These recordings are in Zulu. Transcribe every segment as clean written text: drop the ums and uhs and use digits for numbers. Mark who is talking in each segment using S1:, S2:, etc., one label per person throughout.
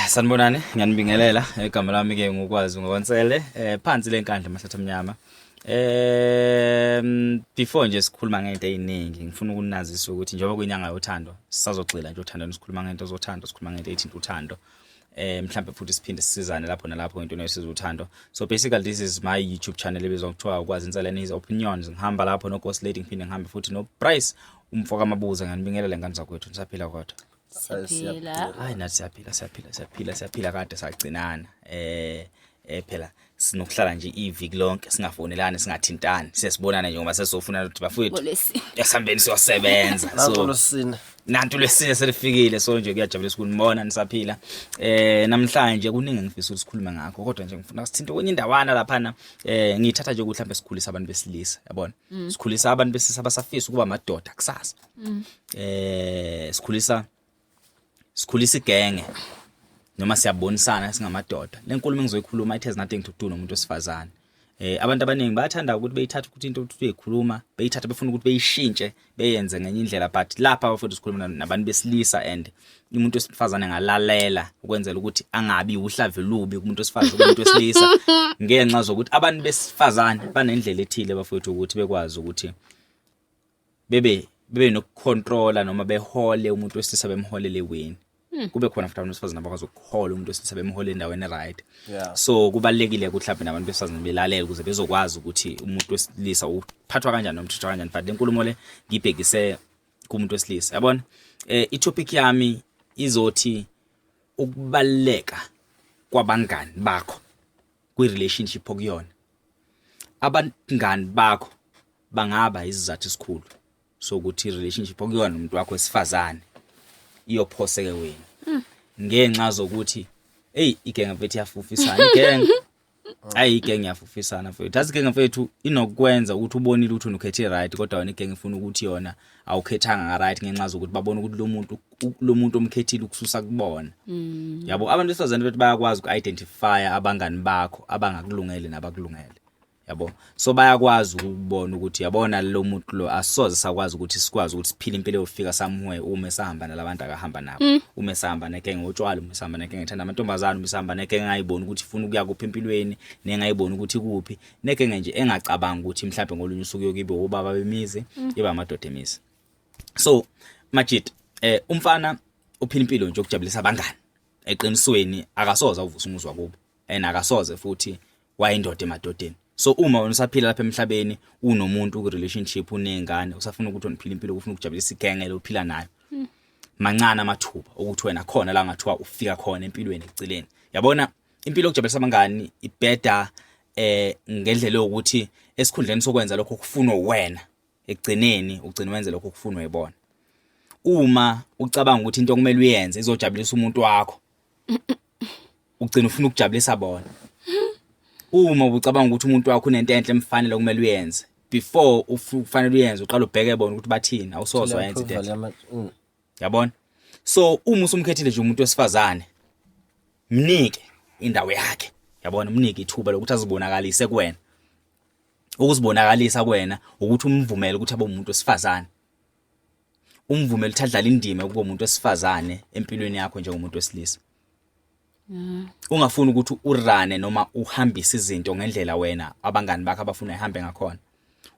S1: Sanibonani, ngiyanibingelela. Igama lami ke ngukwazi ngokonsele, phansi lenkandla mahlathi amnyama. Before nje sikhuluma ngento eziningi, ngifuna ukunazisa ukuthi njengoba kuyinyanga yothando, sisazogxila nje othandweni, sikhuluma ngento zothando, sikhuluma ngento ethinta uthando. Mhlambe futhi siphinde sisizane lapho nalapho ngento enosiza uthando. So basically this is my YouTube channel ebizwa ngokuthiwa Ukwazi Insela and His Opinions. Ngihamba lapho no Ghost Lady, ngiphinde ngihambe futhi no Price umfoka Mabuza. Ngiyanibingelela ngane zakwethu, nisaphila kodwa?
S2: Siyaphila.
S1: Hayi, nathi siyaphila, siyaphila, siyaphila, siyaphila. Kade sagcinana phela sinokuhlala nje iviki lonke singafonelani, singathintani, siyasibonana nje ngoba sesofuna ukuthi bafowethu
S2: Ngolwesine.
S1: Yasihambeni siyosebenza.
S3: Nanto
S1: So
S3: losine.
S1: Nantu lwesine selifikile, so nje kuyajabulisa ukunibona nisaphila. Namhlanje kuningi engifisa ukuthi sikhulume ngakho, kodwa nje ngifuna sithinte kwenye indawana laphana. Ngithatha nje ukuthi mhlawumbe sikhulisa abantu besilisa, yabona, sikhulisa abantu besilisa abasafisa ukuba amadoda kusasa. Sikhulisa igenge noma siyabonisana singamadoda. Le nkulumo engizoyikhuluma, it has nothing to do nomuntu wesifazane. Abantu abaningi bayathanda ukuthi beyithathe ukuthi into ukuthi uyikhuluma, beyithathe befuna ukuthi beyishintshe, beyenze ngenye indlela, but lapha futhi sikhuluma nabantu besilisa and umuntu wesifazane ngalalela ukwenzela ukuthi angabi uhlavu lubi kumuntu wesifazane, kumuntu wesilisa, ngenxa zokuthi abantu besifazane banendlela ethile, bafowethu, ukuthi bekwazi ukuthi bebe nokucontrola noma behole umuntu wesilisa, bemholele eweni. Kube khona futhi abantu besifazane abakwazi ukuhola umuntu wesilisa, bemhole endaweni right. So kubalekile ukuthi mhlawumbe nabantu besifazane belalele ukuze bezokwazi ukuthi umuntu wesilisa uphathwa kanjani noma uthathwa kanjani, but le nkulumo le ngibhekise kumuntu wesilisa, yabona. I-topic yami izothi ukubaluleka kwabangani bakho kwi-relationship okuyona. Abangani bakho bangaba isizathu esikhulu sokuthi i-relationship okuyona nomuntu wakho wesifazane iyophoseke wena, ngenxa zokuthi hey, igenge mfethu iyafufisana, igenge, ayi, igenge iyafufisana mfethu. Azi igenge mfethu inokwenza ukuthi ubonile ukuthi ukhethe right, kodwa wena igenge ifuna ukuthi yona awukhethanga nga right, ngenxa zokuthi babona ukuthi lo muntu omkhethile ukususa kubona, yabo. Abantu besifazane bethu bayakwazi uku-identify abangani bakho abangakulungele nabakulungele, yabo. So bayakwazi ukubona ukuthi, yabona, lo muntu lo asoze sakwazi ukuthi sikwazi ukuthi siphile impilo eyofika somewhere uma esahamba nalabantu akahamba nabo, uma esahamba negenge otshwala, uma esahamba negenge ethanda amantombazane, uma esahamba negenge engayiboni ukuthi ifuna ukuya kuphi empilweni, nengayiboni ukuthi kuphi, negenge nje engacabanga ukuthi mhlawumbe ngolunye usuku yokibe obaba bemizi, iba amadoda emizi. So majid, umfana uphila impilo nje yokujabulisa abangani, eqinisweni akasoze avusa umuzi wakubo and akasoze futhi wayindoda emadodeni. So uma wena usaphila lapha emhlabeni, unomuntu ku relationship, unezingane, usafuna ukuthi uniphile impilo, ufuna ukujabulisa igenge lophila nayo, mancane amathuba ukuthi wena khona la ngathiwa ufika khona empilweni ekuceleni. Yabona, impilo yokujabulisa abangani ibheda ngendlela yokuthi esikhundleni sokwenza lokho okufunwa wena, ekugcineni ugcina wenze lokho okufunwa yibona. Uma ucabanga ukuthi into okumele uyenze izojabulisa umuntu wakho, ugcina ufuna ukujabulisa bona. Uma ucabanga ukuthi umuntu wakho unento enhle emfanele okumele uyenze, before ufanele uyenze uqala ubheke bona ukuthi bathini, awusoze wayenza into enhle, yabona. So uma usumkhethile nje umuntu wesifazane, mnike indawo yakhe, yabona, mnike ithuba lokuthi azibonakalise kuwena. Ukuzibonakalisa kuwena ukuthi umvumele ukuthi abe umuntu wesifazane, umvumele ukuthi adlale indima yokuba umuntu wesifazane empilweni yakho njengomuntu wesilisa. Ungafuni ukuthi urane noma uhambise izinto ngendlela wena abangani bakho abafuna ihambe ngakhona.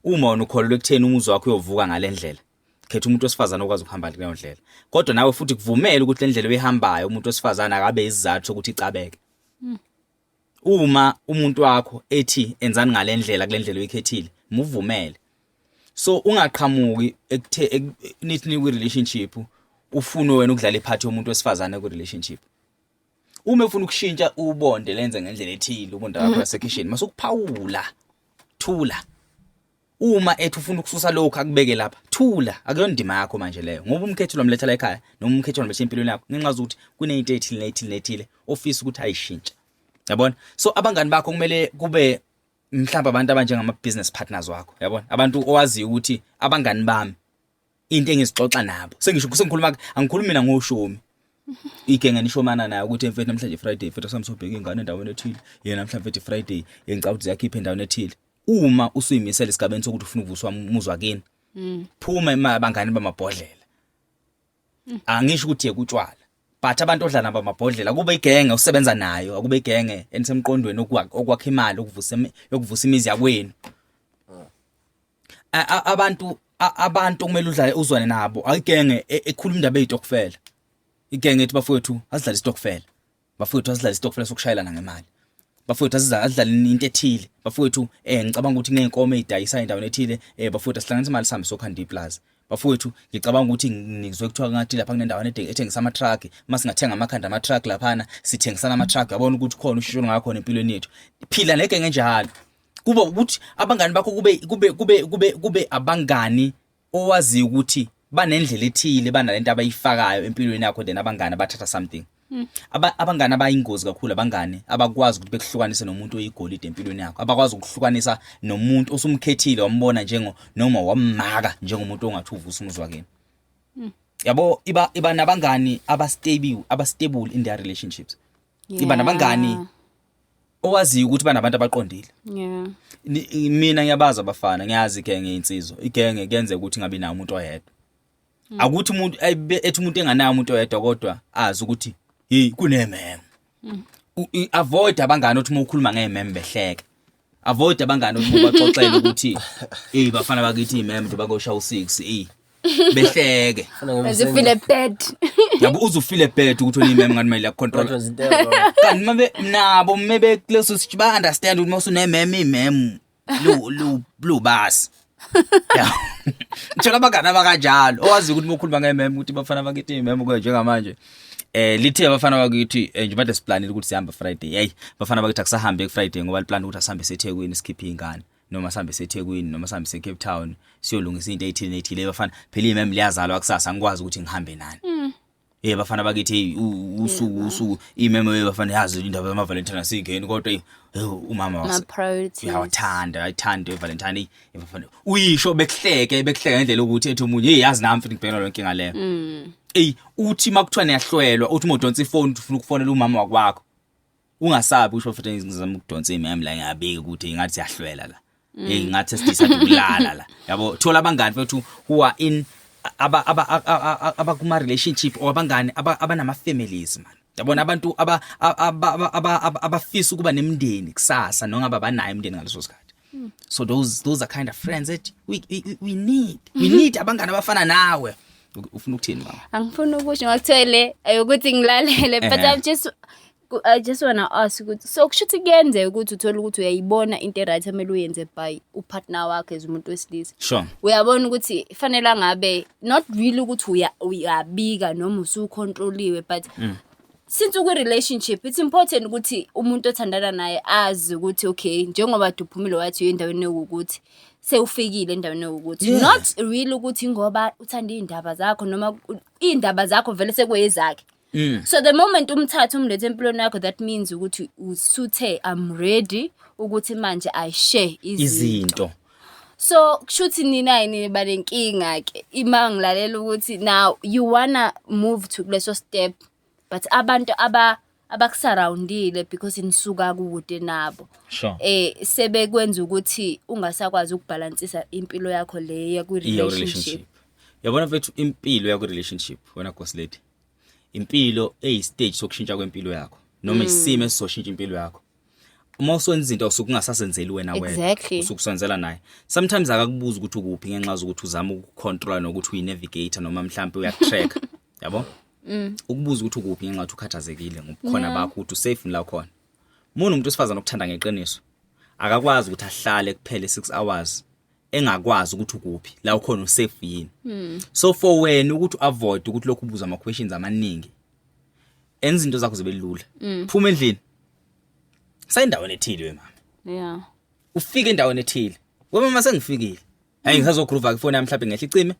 S1: Uma wena ukholelwa ekutheni umuzi wakho uyovuka ngalendlela, khetha umuntu wesifazane okwazi ukuhamba kuleyo ndlela, kodwa nawe futhi kuvumele ukuthi le ndlela oyihambayo umuntu wesifazane akabe isizathu sokuthi icabeke. Uma umuntu wakho ethi enzani ngale ndlela, kule ndlela oyikhethile, muvumele. So ungaqhamuki ekuthe nithi ni relationship ufune wena ukudlala iphathi yomuntu wesifazane ku relationship. Uma efuna ukushintsha ubonde lenze ngendlela ethile, ubonde wakho yasekhishini, masukuphawula, thula. Uma ethi ufuna ukususa lokhu akubeke lapha, thula, akuyona indima yakho manje leyo, ngoba umkhetho lomletha la ekhaya noma umkhetho lomletha empilweni yakho ngenxa zokuthi kunento ethile nethile nethile ofisa ukuthi ayishintshe, yabona. So abangani bakho kumele kube mhlawumbe abantu abanjengama business partners wakho, yabona, abantu owaziyo ukuthi abangani bami into engizixoxa nabo, sengisho sengikhuluma, angikhulumi mina ngoshomi, igenge nishomana nayo ukuthi mfethu, namhlanje Friday mfethu, samsobheka ingane endaweni ethile, yena mhlawumbe mfethu Friday ngicabanga ukuthi ziyakhipha endaweni ethile. Uma usuyimisela esigabeni sokuthi ufuna ukuvuswa umuzwa kini, phuma abangani bamabhodlela. Angisho ukuthi yeka utshwala. But abantu odla nabo amabhodlela, kube igenge osebenza nayo, akube igenge enisemqondweni okwakha imali, yokuvusa imizi yakwenu. Abantu okumele udlale uzwane nabo, ayigenge ekhuluma indaba eyitokfela. Igenge ethi, "Bafowethu, asidlale isitokfela. Bafowethu, asidlale isitokfela sokushayelana ngemali. Bafowethu, asidlale into ethile. Bafowethu, ngicabanga ukuthi kuney'nkomo ey'dayisa endaweni ethile. Bafowethu, asihlanganise imali, sihambe sokhanda iplaza. Bafowethu, ngicabanga ukuthi ngizwe kuthiwa ngathi lapha kunendawana ethengisa ama-truck. Uma singathenga amakhanda ama-truck laphana, sithengisana ama-truck. Yabona ukuthi khona ushintsho olungakhona empilweni yethu." Phila negenge enjalo. Kuba ukuthi abangani bakho kube abangani owaziyo ukuthi banendlela ethile, banalento abayifakayo empilweni yakho, then abangani abathatha something. Abangani abayingozi kakhulu, abangani abakwazi ukuthi bekuhlukanise nomuntu oyigolide empilweni yakho, abakwazi ukuhlukanisa nomuntu osumkhethile, wambona njengo noma wamaka njengomuntu ongathi uvusa umuzi wakini. Yabo, iba nabangani aba-stable in their relationships. Iba nabangani owaziyo ukuthi banabantu abaqondile. Mina ngiyabazi abafana, ngiyazi igenge insizwa, igenge kuyenzeka ukuthi ngabi nawo umuntu oyedwa. Akuthi umuntu ethi umuntu enganayo umuntu oyedwa, kodwa azi ukuthi hey, kunememo. Avoid abangani othi uma ukhuluma ngememe behleke. Avoid abangani othi ubaxoxela ukuthi, "Hey bafana bakithi, imeme nje bakosha u6," eh behleke.
S2: As you feel a bad.
S1: Yabo, uze ufeel bad ukuthi unimeme ngathi manje control. Kanti mabe nabo mebe kuleso sithi ba understand ukuthi mawusunememe, imeme lu lu lu basi. Ya. Thola abangani abakanjalo owazi ukuthi uma ngememe ukuthi, "Bafana bakithi, imeme kuye njengamanje." Lithe abafana bakithi, nje bade siplanile ukuthi sihamba Friday. Hey bafana bakithi, akusahambe ku Friday ngoba liplan ukuthi asihambe seThekwini sikhiphe ingane, noma sihambe seThekwini, noma sihambe seCape Town siyolungisa into ezithile nethile. Bafana, phela imeme liyazalwa kusasa, angikwazi ukuthi ngihambe nani. Bafana bakithi, hey, usuku imeme, hey bafana, yazi indaba zama Valentine asingeni, kodwa hey, umama
S2: Ma priorities.
S1: Uyawathanda, ayithanda iValentine. Hey bafana, uyisho bekuhleke, bekuhleke ngendlela ukuthi ethi omunye, "Hey, yazi nami futhi ngibhekana lonke leyo." Ey, uthi makuthiwa niyahlwelwa, uthi uma udonsa ifoni ufuna ukufonela umama wakwakho, ungasabi usho futhi, "Ngizama ukudonsa imeme la, ngiyabika ukuthi ngathi siyahlwela la. Hey, ngathi sesidecide ukulala la." Yabo, thola abangani fethu who are in aba aba abakuma relationship or abangani abanama families man. Yabona, abantu abafisa ukuba nemndeni kusasa, noma abanayo imndeni ngaleso sikhathi. So those are kind of friends that we need abangani abafana nawe. Ufuna ukuthini, mama?
S2: Angifuni ukusho ngakuthele ukuthi ngilalele, but I just wanna ask ukuthi so kusho ukuthi kuyenzeka ukuthi uthole ukuthi uyayibona into e-right emele uyenze by upartner wakho as umuntu wesilisa. Uyabona ukuthi fanele ngabe, not really ukuthi uyabika noma usucontroliwe, but since ukwi-relationship, it's important ukuthi umuntu othandana naye azi ukuthi okay, njengoba uphumile wathi uye endaweni ewukuthi, sewufikile endaweni ewukuthi. Not really ukuthi ngoba uthanda iy'ndaba zakho, noma iy'ndaba zakho vele sekuyezakhe. So the moment umthatha umlethe empilweni yakho, that means ukuthi usuthe, "I'm ready ukuthi manje I share izinto."
S1: Izinto.
S2: So kushuthi nina yini banenkinga ke ima ngilalela ukuthi now you wanna move to kuleso step, but abantu abakusurroundile, because nisuka kude nabo, sebekwenza ukuthi ungasakwazi ukubhalansisa impilo yakho le
S1: iya
S2: ku relationship.
S1: Relationship. Yabona mfethu, impilo yakho relationship, wena ghost lady, impilo eyi-stage sokushintsha kwempilo yakho noma isimo esizoshintsha impilo yakho. Uma usenza izinto usuke ungasasenzeli wena wedwa, usuke usenzela naye. Sometimes akakubuza ukuthi ukuphi ngenxa zokuthi uzama ukucontrol nokuthi uyi-navigator, noma mhlambe uyakutrack, yabo, ukubuza ukuthi ukuphi ngenxa yokuthi ukhathazekile ngobukhona bakho, ukuthi usafe la khona. Uma umuntu wesifazane okuthanda ngeqiniso, akakwazi ukuthi ahlale kuphele 6 hours engakwazi ukuthi ukuphi la ukhona, usafe yini. So for wena ukuthi avoid ukuthi lokhu ubuza ama questions amaningi, enza izinto zakho zibe lula. Phuma endlini, sayindaweni ethile, we mama. Ufike endaweni ethile, we mama, "Sengifikile." Hayi, ngisazogroove ifoni yami, mhlawumbe ngehla icime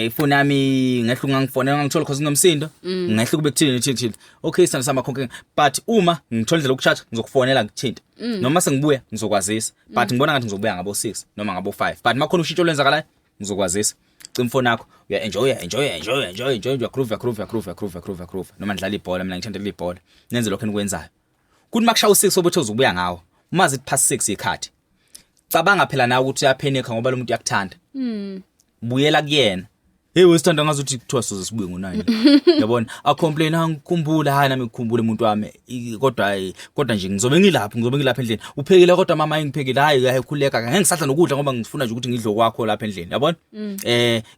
S1: ifoni yami, ngehla ungangifonela, ungangithola cause nginomsindo, ngehla kube kuthile nethile thile. Okay, sithanda sama konke, but uma ngithola indlela yokucharge ngizokufonela, ngithinte, noma sengibuya ngizokwazisa, but ngibona ngathi ngizobuya ngabo 6 noma ngabo 5, but makhona ushintsho olwenzakalayo ngizokwazisa. Cima ifoni yakho, uya enjoy, enjoy, enjoy, enjoy, enjoy, uya groove, groove, groove, groove, groove, groove, noma nidlala ibhola. Mina ngithanda ibhola. Nenze lokho enikwenzayo. Kuthi makushaya u6 obuthe uzobuya ngawo, uma zithi past 6 ikhathi, cabanga phela nawe ukuthi uyapanica ngoba lo muntu uyakuthanda. Buyela kuyena. Hey, wesithanda, ngazuthi kuthiwa soze sibuye ngo9, yabona? Acomplain, angikhumbula, hayi, nami ngikhumbule umuntu wami. Kodwa hayi, kodwa nje ngizobe ngilapha endlini. Uphekile kodwa mama? Ngiphekile. Hayi hayi, khuleka, ngeke ngisadla nokudla ngoba ngifuna nje ukuthi ngidle kwakho lapha endlini, yabona?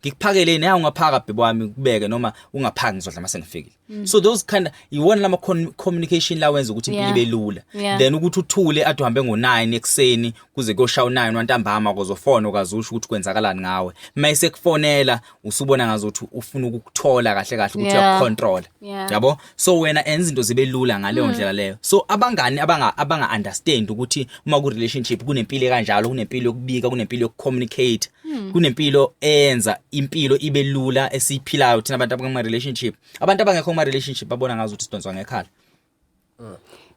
S1: Ngikuphakele naye, ungaphaka bhebo wami, kubeke noma ungaphaki, ngizodla mase ngifikile. So those kind of iwona lama communication la wenza ukuthi impilo ibe lula. Then ukuthi uthule, ade uhambe ngo9 ekseni kuze kuyoshaya u9 wantambama, kozofona ukazusho ukuthi kwenzakalani ngawe. Mayise kufonela, usubona ngazuthi ufuna ukukuthola kahle kahle ukuthi uyakucontrol. Yabo, so wena enza izinto zibe lula ngaleyo ndlela leyo. So abangani abanga understand ukuthi uma ku relationship kunempilo kanjalo, kunempilo yokubika, kunempilo yokucommunicate, kunempilo eyenza impilo ibe lula esiyiphilayo thina abantu abakuma relationship. Abantu abangekho kuma relationship babona ngazuthi sidonswa ngekhala.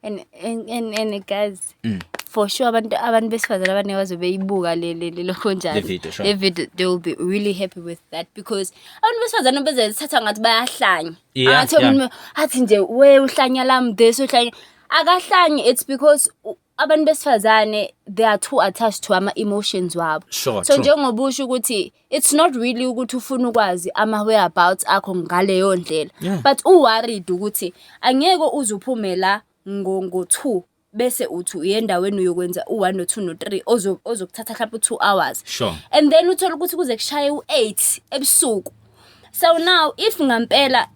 S2: And guys, for sure abantu besifazane abaningi bazobe beyibuka le lokho njalo.
S1: Le video, sure.
S2: Le video, they will be really happy with that because abantu besifazane bezithatha ngathi bayahlanya. Angathi omunye athi nje, we uhlanya lami this, uhlanya, akahlanyi. It's because abantu besifazane, they are too attached to ama emotions wabo. So njengoba usho ukuthi it's not really ukuthi ufuna ukwazi ama whereabouts akho ngaleyo ndlela, but u-worried ukuthi angeke uze uphume la ngo 2 bese uthi uye endaweni uyokwenza u1 no2 no3 ozokuthatha mhlawumbe u2 hours and then uthole ukuthi kuze kushaye u8 ebusuku. So now if ngampela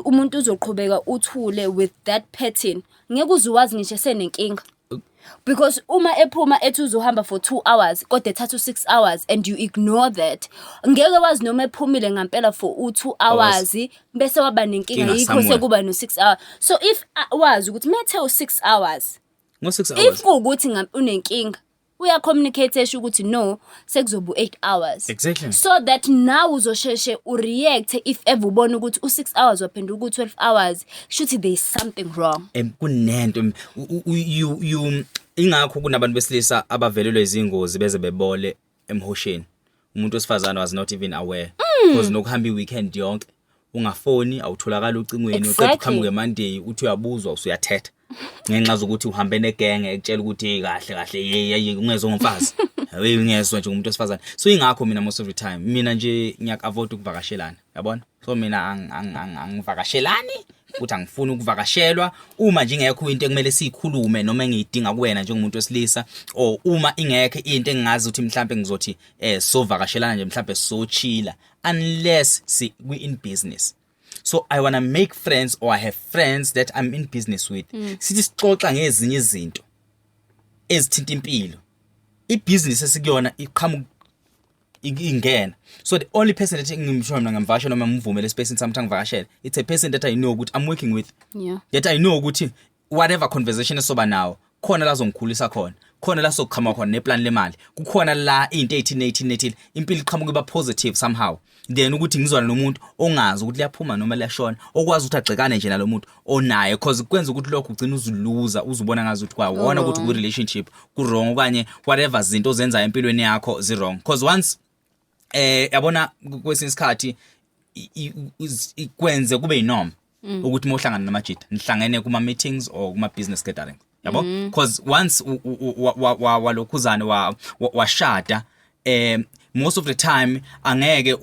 S2: umuntu uzoqhubeka uthule with that pattern, ngeke uze uwazi ngisho esenenkinga, because uma ephuma ethi uzohamba for 2 hours kodwa ethatha u6 hours and you ignore that, ngeke wazi noma ephumile ngampela for u2 hours bese waba nenkinga.
S1: Inkinga
S2: yikho
S1: somewhere.
S2: Sekuba no6 hours. So if wazi ukuthi methe u6 hours,
S1: ngo 6
S2: if
S1: hours,
S2: kuwukuthi unenkinga, uya-communicate, esho ukuthi no, sekuzoba u-8 hours, so that now uzosheshe ureact if ever ubona ukuthi u-6 hours waphenduka u-12 hours, kushuthi there is something wrong.
S1: Kunento you ingakho kunabantu besilisa abavelelwe izingozi beze bebole emhosheni, umuntu wesifazane was not even aware, because nokuhamba i-weekend yonke ungafoni, awutholakala ucingweni, uqeda uqhamuke Monday, uthi uyabuzwa, usuyathetha ngenxa zokuthi uhambe negenge ekutshela ukuthi, "Hey, kahle kahle, hey hey, ungezwe ngomfazi, hey, ungezwe nje umuntu wesifazane." So ingakho mina most of the time mina nje ngiyak-avoid ukuvakashelana, yabona? So mina angivakashelani futhi angifuni ukuvakashelwa uma nje ingekho into ekumele siyikhulume noma engiyidinga kuwena njengomuntu wesilisa, or uma ingekho into engingazi ukuthi mhlambe ngizothi sovakashelana nje, mhlambe sochilla, unless si we in business. So I want to make friends or I have friends that I'm in business with, sithi sixoxa ngezinye izinto ezithinta impilo, ibhizinisi esikuyona iqhamuka ingena. So the only person that ngimsho mina ngamvakashela noma ngimvumele space sami ukuthi angivakashele, it's a person that I know ukuthi I'm working with, that I know ukuthi whatever conversation esoba nawo khona la zongikhulisa khona, khona la sokuqhamuka khona neplan lemali, kukhona la into eyithini neyithini nethile, impilo iqhamuka iba positive somehow. Then ukuthi ngizwana nomuntu ongazi ukuthi liyaphuma noma liyashona, okwazi ukuthi agxekane nje nalo muntu onaye, cause kwenza ukuthi lokho ugcina uzuluza, uzubona ngazi ukuthi kwawona ukuthi ku relationship ku wrong okanye whatever zinto ozenzayo empilweni yakho zi wrong, cause once yabona, kwesinye isikhathi kwenze kube yinorm ukuthi uma uhlangana namajita nihlangene kuma meetings or kuma business gatherings, yabo, because once walokhuzane washada, most of the time angeke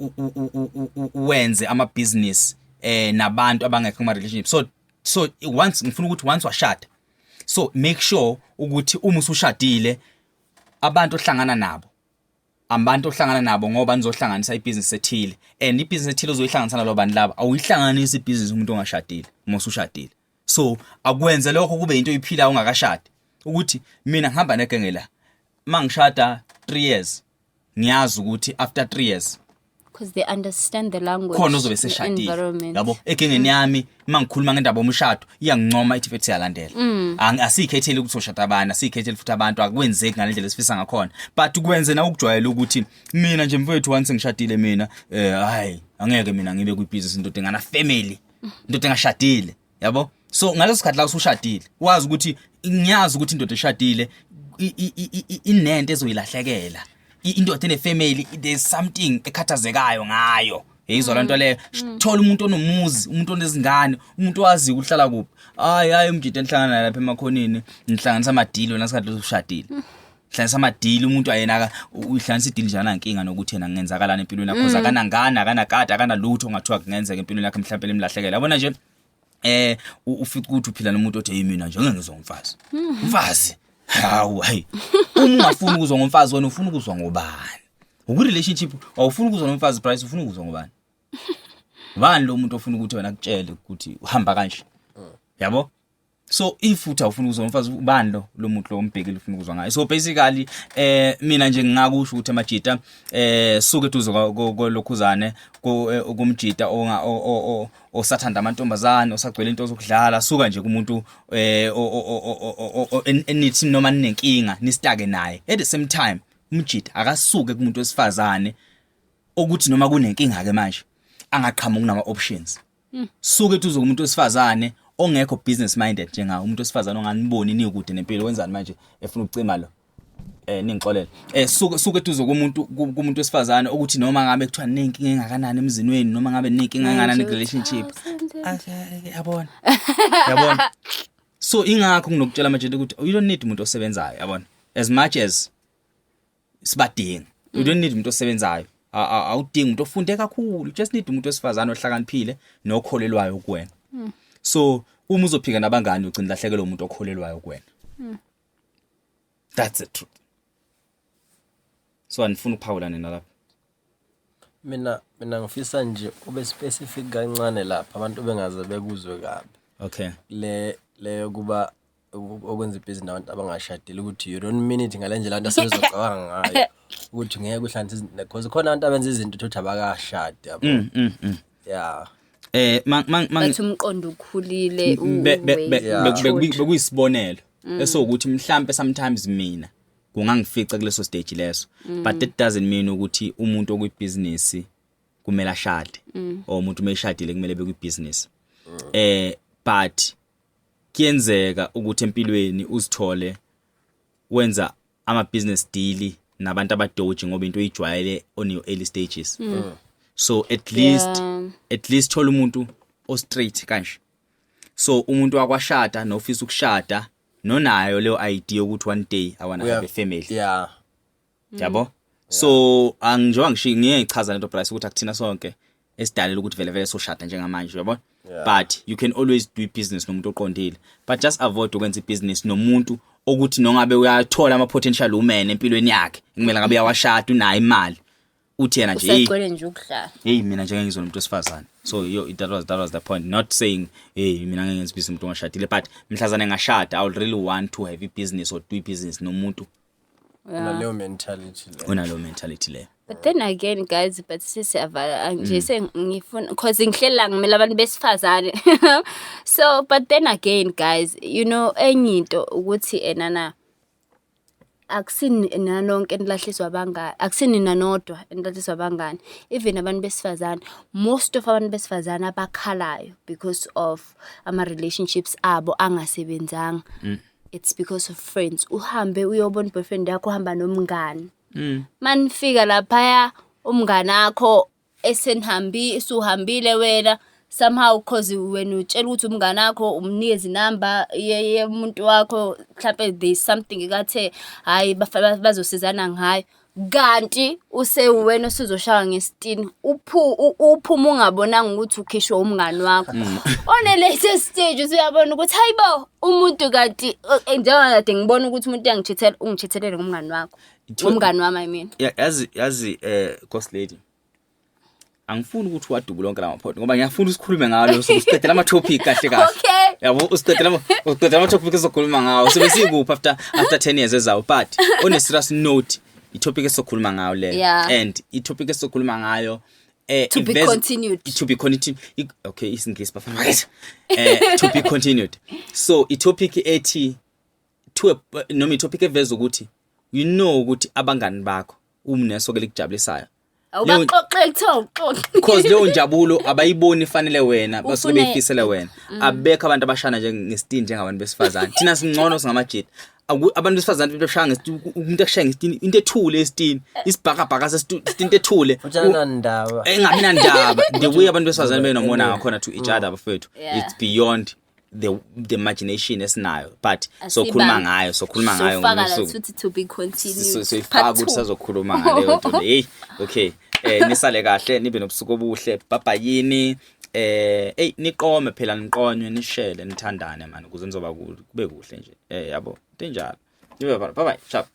S1: wenze ama business nabantu abangekho kuma relationship. So once ngifuna ukuthi once washada, so make sure ukuthi uma usushadile, abantu ohlangana nabo, abantu ohlangana nabo ngoba nizohlanganisa ibhizinisi ethile, and ibhizinisi ethile ozoyihlanganisa nalo bantu laba, awuyihlanganisi ibhizinisi umuntu ongashadile uma usushadile. So akwenze lokho kube into oyiphilayo ungakashadi, ukuthi mina ngihamba negenge la, mangishada 3 years, ngiyazi ukuthi after 3 years
S2: Because they understand the language,
S1: khona ozobe
S2: the
S1: seshadile,
S2: environment.
S1: yabo. Egengeni yami, mangikhuluma ngendaba yomshado, iyangincoma, ithi fethi siyalandela. Asiyikhetheli ukuthi soshada abani, asiyikhetheli futhi abantu, akwenzeki ngalendlela esifisa ngakhona, but kwenze na ukujwayela ukuthi mina nje mfowethu, once ngishadile mina, hayi, angeke mina ngibe kwibhizinisi indoda engana family, indoda engashadile, yabo. So ngaleso sikhathi la usushadile, wazi ukuthi ngiyazi ukuthi indoda eshadile inento ezoyilahlekela. Indoda ene-family, there's something ekhathazekayo ngayo, yeyizwa loo nto leyo. Thola umuntu onomuzi, umuntu onezingane, umuntu owaziyo ukuhlala kuphi. Hayi hayi, umjita enihlangana naye lapha emakhoneni nihlanganisa amadili wena sikhathi usushadile. Hlanganisa amadili umuntu ayena uhlanganisa idili nje anankinga nokuthi yena kungenzakalani empilweni yakho, mm. Akanangane, akanakati, akanalutho ongathiwa kungenzeka empilweni yakhe mhlawumbe limlahlekele, yabona nje. Ufica ukuthi uphila nomuntu othi, "Hey, mina nje ngeke ngizwe ngomfazi." Umfazi, hawu, hey, uma ungafuni ukuzwa ngomfazi, wena ufuna ukuzwa ngobani? Uku relationship awufuni ukuzwa nomfazi, Bryce, ufuna ukuzwa ngobani? Ubani lo muntu ofuna ukuthi wena akutshele ukuthi uhamba kanje, yabo? So if uthi awufuna ukuzwa umfazi, ubani lo muntu lo umbhekile ufuna ukuzwa ngaye? So basically, mina nje ngingakusho ukuthi amajita suke eduze kolokhuzane kumjita onga osathanda amantombazane, osagcwele into zokudlala. Suka nje kumuntu enithi noma ninenkinga nistake naye. At the same time, umjita akasuke kumuntu wesifazane ukuthi noma kunenkinga ke manje angaqhamuki nama options. Suke eduze kumuntu wesifazane ongekho business minded njengawo, umuntu wesifazane onganiboni nikude nempilo. Wenzani manje efuna ukucima lo? Ningixolele. Suke eduze kumuntu wesifazane ukuthi noma ngabe kuthiwa nenkinga engakanani emzini wenu, noma ngabe nenkinga engakanani ku relationship, yabona, yabona. So ingakho nginokutshela manje ukuthi you don't need umuntu osebenzayo, yabona, as much as sibadinga. You don't need umuntu osebenzayo, awudingi umuntu ofunde kakhulu, you just need umuntu wesifazane ohlakaniphile nokholelwayo kuwena. So uma uzophika nabangani, ugcina lahlekelwe umuntu okholelwayo kuwena. That's the truth. So anifuna ukuphawula nina lapha?
S3: Mina ngifisa nje ube specific kancane lapha, abantu bengaze bekuzwe kabi.
S1: Okay.
S3: Le yokuba okwenza ibhizinisi nabantu abangashadile, ukuthi you don't mean it ngale ndlela abantu asebezocabanga ngayo ukuthi ngeke uhlanganise izinto, because khona abantu abenza izinto ukuthi abakashadi, yabo. Yeah.
S1: Mang mang mang
S2: Bathi umqondo ukhulile.
S1: Bekuyisibonelo esowukuthi mhlambe sometimes mina kungangifica kuleso stage leso, but that doesn't mean ukuthi umuntu okwibusiness kumele ashade or umuntu umeshadile kumele bekwibusiness. But kuyenzeka ukuthi empilweni uzithole wenza ama business deal nabantu abadoji ngoba into oyijwayele on your early stages. So at least at least thola umuntu o straight kanje. So umuntu wakwashada nofisa ukushada nonayo leyo idea ukuthi one day I want to have a family, yabo. So angijoba ngisho ngiye ngichaza lento, Bryce, ukuthi akuthina sonke esidalela ukuthi vele vele soshada njengamanje, yabo. But you can always do business nomuntu oqondile, but just avoid ukwenza ibusiness nomuntu okuthi nongabe uyathola ama potential women empilweni yakhe kumele ngabe uyawashada, unayo imali, uthi yena nje, "Hey,
S2: Usagcwele nje ukudlala.
S1: Hey, mina nje ngizona umuntu wesifazane." So yo, that was the point, not saying, "Hey, mina ngeke ngenze business umuntu ongashadile," but mhlazane ngashada, I would really want to have a business or do business nomuntu
S3: Unaleyo mentality le.
S1: Onalo mentality leyo.
S2: But then again, guys, but sesiyavala nje, sengifuna cause ngihlela ngimele abantu besifazane. So but then again, guys, enye into ukuthi enana akusini nanonke enilahliswa abangani, akusini nanodwa enilahliswa abangani. Even abantu besifazane, most of abantu besifazane abakhalayo because of ama relationships abo angasebenzanga, it's because of friends. Uhambe uyobona boyfriend yakho uhamba nomngani. Manifika laphaya, umngani akho esenihambi usuhambile wena somehow, cause wena utshela ukuthi umngani wakho umnikeze inamba yemuntu wakho, mhlampe there is something kathe hhayi bazosizana ngayo, kanti usewuwena osuzoshawa ngesitini, uphume ungabonanga ukuthi ukhishwe umngani wakho. On a later stage usuyabona ukuthi hayibo, umuntu kanti njengoba kade ngibona ukuthi umuntu uyangichithela, ungichithelele ngomngani wakho, ngomngani wami, I mean.
S1: Yazi, Ghost Lady, angifuni ukuthi wadubule lonke lama point ngoba ngiyafuna usikhulume ngalo, siqedela ama topic kahle kahle.
S2: Okay.
S1: Yabo, usiqedela ama topic esokhuluma ngawo, sobe sikuphi after 10 years ezayo. But on a serious note, i topic esokhuluma ngayo le and i topic esokhuluma ngayo
S2: To be continued.
S1: To be continued. Okay, isingisi, bafana bakithi. To be continued. So i topic ethi to a, noma i topic eveza ukuthi you know ukuthi abangani bakho uma unesoke likujabulisayo,
S2: Awubaxoxe, kuthiwa uxoxe.
S1: Because leyo njabulo abayiboni ifanele wena, basuke beyifisele wena. Abekho abantu abashana nje ngesitini njengabantu besifazane. Thina singcono, singamajita. Abantu besifazane beshaya ngesitini, umuntu ekushaya ngesitini, into ethule esitini, isibhakabhaka sesitini, into ethule.
S3: Futhi anandaba.
S1: Engabi nandaba. The way abantu besifazane benomona ngakhona to each other, bafethu, it's beyond. the imagination esinayo, but sokhuluma ngayo, sokhuluma ngayo.
S2: Sofaka la futhi, to be continued.
S1: Soyifaka ukuthi sazokhuluma ngaleyo nto le. Hey, okay, nisale kahle, nibe nobusuku obuhle. Bye, hey, niqome phela, niqonywe, nishele, nithandane man, ukuze nizoba kube kuhle nje, yabo, into enjalo. Nibe bye bye, sharp.